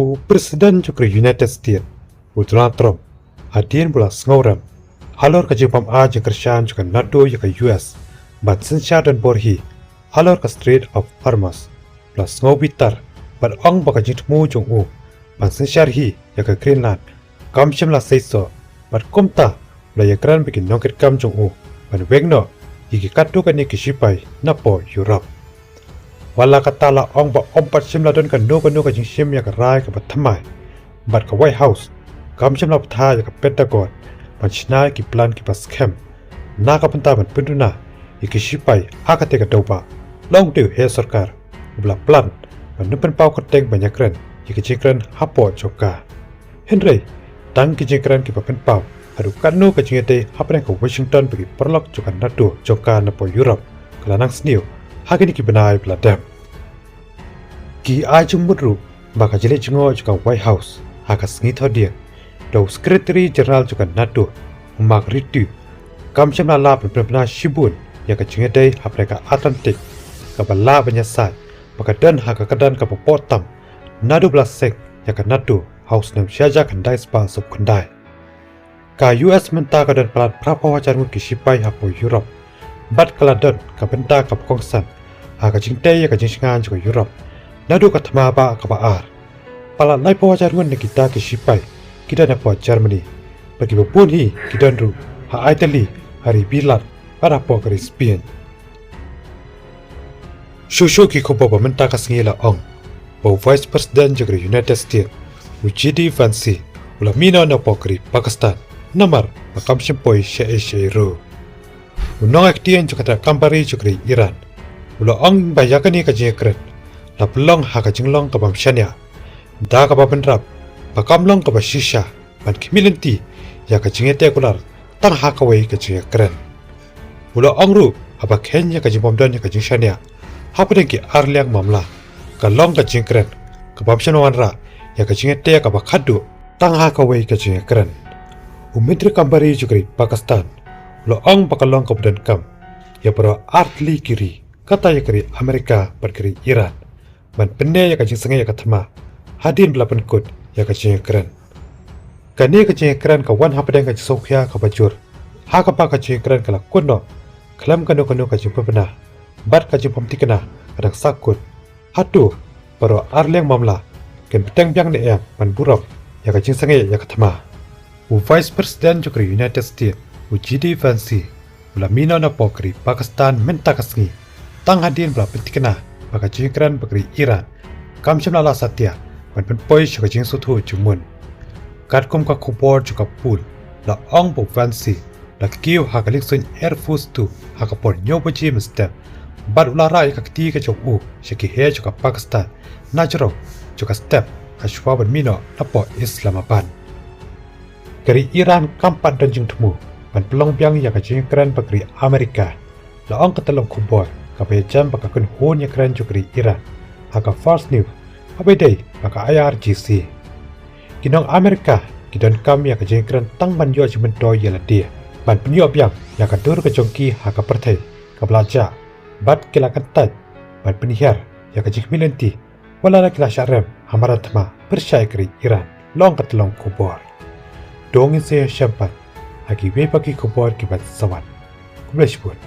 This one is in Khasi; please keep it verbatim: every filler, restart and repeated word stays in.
U President jong ka United States, u Donald Trump, hadien ba u la sngewrem halor ka jingbym ai jingkyrshan jong ka NATO ïa ka U S ban synshar donbor hi halor ka Strait of Hormuz, u la sngew bitar bad ong ba ka jingthmu jong u ban synshar hi ïa ka Greenland kam shym la seisoh, bad kumta u la ïakren bad ki nongkitkam jong u ban weng noh ïa ki katto katne ki shipai napoh Europe. Wat la katta, u la ong ba ym pat shym la don kano kano ka jingshim ïa ka rai kaba thymmai, bad ka White House kam shym la bthah ïa ka Pentagon ban shna ïa ki plan kiba skhem na ka bynta ban pynduna ïa ki shipai ha katei ka dewbah. Long dei u heh sorkar uba la plan ban ym pynpaw kyrteng ban ïakren ïa ki jingkren hapoh jong ka. Hynrei tang ki jingkren kiba pynpaw haduh katno ka jingïadei hapdeng ka Washington bad ki paralok jong ka NATO jong ka napoh Europe ka la nang sniew ha kine ki bnai ba la dep. Ki ai jingmut ruh ba ka jingleit jngoh jong ka White House ha ka sngi Thohdieng da u Secretary General jong ka NATO, u Mark Rutte, kam shym la lah ban pynbna shibun ïa ka jingïadei hapdeng ka Atlantic kaba lah ban ïasaid ba ka don ha ka kyrdan kaba poh tam naduh ba la seng ïa ka NATO ha u snem shi hajar khyndai spah sawphew khyndai. Ka U S mynta ka don palat phra phew hajar ngut ki shipai hapoh Europe, bad ka la don ka bynta kaba kongsan ha ka jingtei ïa ka jingshngaiñ jong ka Europe naduh ka thma bah kaba ar. Palat lai phew hajar ngut na kita ki shipai ki don hapoh Germany, bad kiba bun hi ki don ruh ha Italy, ha ri Bilat, bad hapoh ka ri Spain. Shuh shuh ki khubor ba mynta ka sngi la ong ba u Vice President jong ka ri United States, u J D Vance, u la mih noh napoh ka ri Pakistan namar ba kam shym poi shaei shaei ruh. U nongïakhun jong ka tnat kam bari jong ka ri Iran u la ong ba ïa kane ka jingïakren la pynlong ha ka jinglong kabym shaniah, da kaba bynrap ba kam long kaba shisha ban khmih lynti ïa ka jingïateh kular tang ha kawei ka jingïakren. U la ong ruh haba kheiñ ïa ka jingbym don ïa ka jingshaniah hapdeng ki ar liang mamla, ka long ka jingkren kabym shym wanrah ïa ka jingïateh kaba khatduh tang ha kawei ka jingïakren. U Myntri Kam Bari jong ka ri Pakistan u la ong ba ka long kaba donkam ïa baroh ar tylli ki ri, kata ïa ka ri Amerika bad ka ri Iran, ban pynneh ïa ka jingsangeh ïa ka thma hadien ba la pynkut ïa ka jingïakren. Kane ka jingïakren ka wan hapdeng ka jingsngewkhia kaba jur ha kaba ka jingïakren ka la kut noh khlem kano kano ka jingpynbna, bad ka jingbymthikna ka dang sahkut. Hato baroh ar liang mamla kin bteng biang ne em ban burom ïa ka jingsangeh ïa ka thma? U Vice President jong ka ri United States, u J D Vance, u la mih noh napoh ka ri Pakistan mynta ka sngi, tang hadien ba la pynthikna ba ka jingïakren bad ka ri Iran kam shym la lah satia ban pynpoi sha ka jingsngewthuh jingmut. Katkum ka khubor jong ka Punch, la ong ba u Vance u la kiew ha ka liengsuiñ Air Force Two ha ka por hynñiew baje mynstep, bad u la rah ïa ka kti ka jong u sha ki heh jong ka Pakistan na jrong jong ka step ha shuwa ban mih noh napoh Islamabad. Ka ri Iran kam pat don jingthmu ban pynlong biang ïa ka jingïakren bad ka ri Amerika, la ong ka tyllong khubor kaba ïajan bad ka kynhun ïakren jong ka ri Iran ha ka Fars News, kaba ïadei bad ka I R G C. Ki nong Amerika ki donkam ïa ka jingïakren tang ban ïoh jingmyntoi ïa lade, ban pynïoh biang ïa ka dur ka jong ki ha ka pyrthei kaba la jah, bad ki la kyntait ban pynhiar ïa ka jingkhmih lynti wat la ki la shah rem ha madan thma pyrshah ïa ka ri Iran, la ong ka tyllong khubor. To ngin sa ïashem pat ha kiwei pat ki khubor kiban sa wan. Khublei shibun.